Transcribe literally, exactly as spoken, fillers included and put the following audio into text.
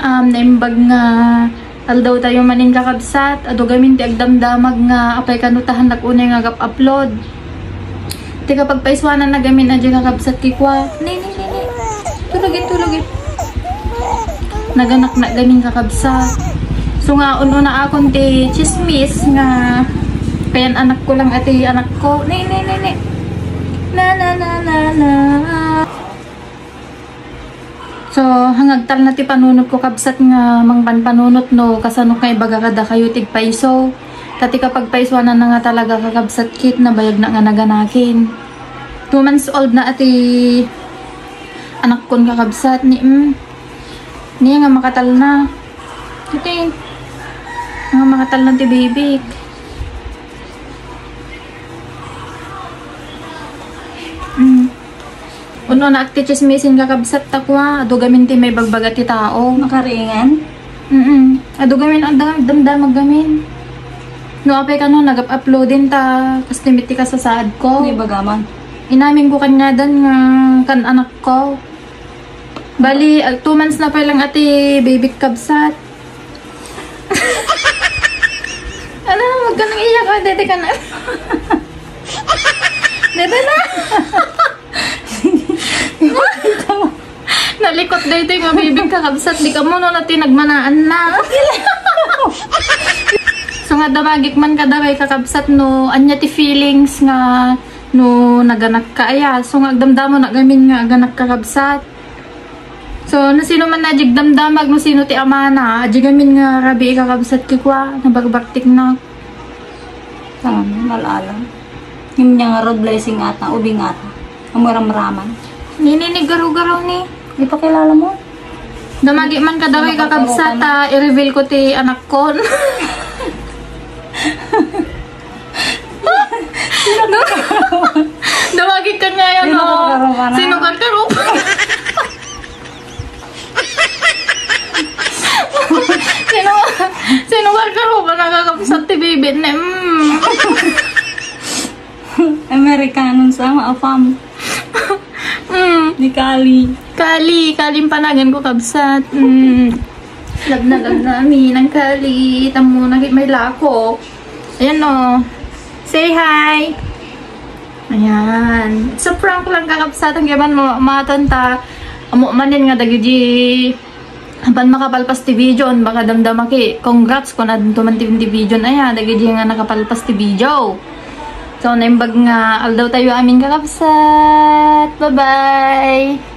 Um, naimbag nga aldawtayo manen, kakabsat. Adu gamin ti agdamdamag nga apay kano ta hannak unay nga agap-upload. Ti kapagpaisuanan na gamin a di, kakabsat, kikua. Ni, ni, ni, ni. Tulogin, tulogin. Naganak na gamin, kakabsat. So nga, un-una akon ti chismis nga kayan anak ko lang ati anak ko. Ni, ni, ni, ni. Na, na, na, na, na. So, hangagtal na ti panunot ko, kabsat, nga mangpanpanunot no kasano nga ibaga kadakayo ti agpaiso. Ta ti kapagpaisuanan na nga talaga, kakabsat, ket nabayag na nga naganakin. Two months old na ati anak kon, kakabsat, ni, mm, ni nga makatal na. Iti, nga makatal na ti bibik. Mm. Uno na ti chismisin, kakabsat, ta kua, adu gamin ti maibagbaga ti tao. Makaringan? Mm. Adu gamin, ang dam-, damdamag gamin. No, apay kano, nagap-uploadin ta, kas ti met ti kasasaad ko. Ni bagaman. Inamin ko kanyadan nga kan anak ko. Bali, ag-, two months na pa lang ati baby, kabsat. Ano, wag ka nang iyak, ah. Dede ka na. Dede na. Nalikot daytoy nga bibig, kakabsat. Di ka mo, no, na ti nagmanaan na. So nga, damagik man kadagay, kakabsat, no, anya ti feelings nga no naganak ka, aya. So nga, agdamdamo na gamin nga aganak, kakabsat. So, no sino man na agdamdamag, no sino ti amana, adi gamin nga rabii, kakabsat, kikua, nabagbaktik na. Alam, malalam. Yung niya nga road blessing ata, ubing ata. Ang maramraman. Nini, ni garo-garo ni. Ipakilala mo? Damagik man kadagay, kakabsat, ta i-reveal ko ti anak ko. Damagik ka nga yan, no? Sino ka karupa? Sino, sino ka karupa, nakakabsat ti bibit ni? Mm. Amerikanon sa maapam. Mm. Ni Kali. Kali, Kali ang panagan ko, kabsat. Mm. Love na love na mi ng Kali. Tamo na may lako. Ayan, no. Say hi. Ayan. It's a prank lang, kakabsat. Ang gaman mo, matanta. Amo manen nga dagiti Apan makapalpas ti video, baka damdamaki. Congrats kun adto man ti, ti video. Aya, dagiti nga nakapalpas ti video. So, naimbag nga aldawtayo amin, kakabsat. Bye-bye!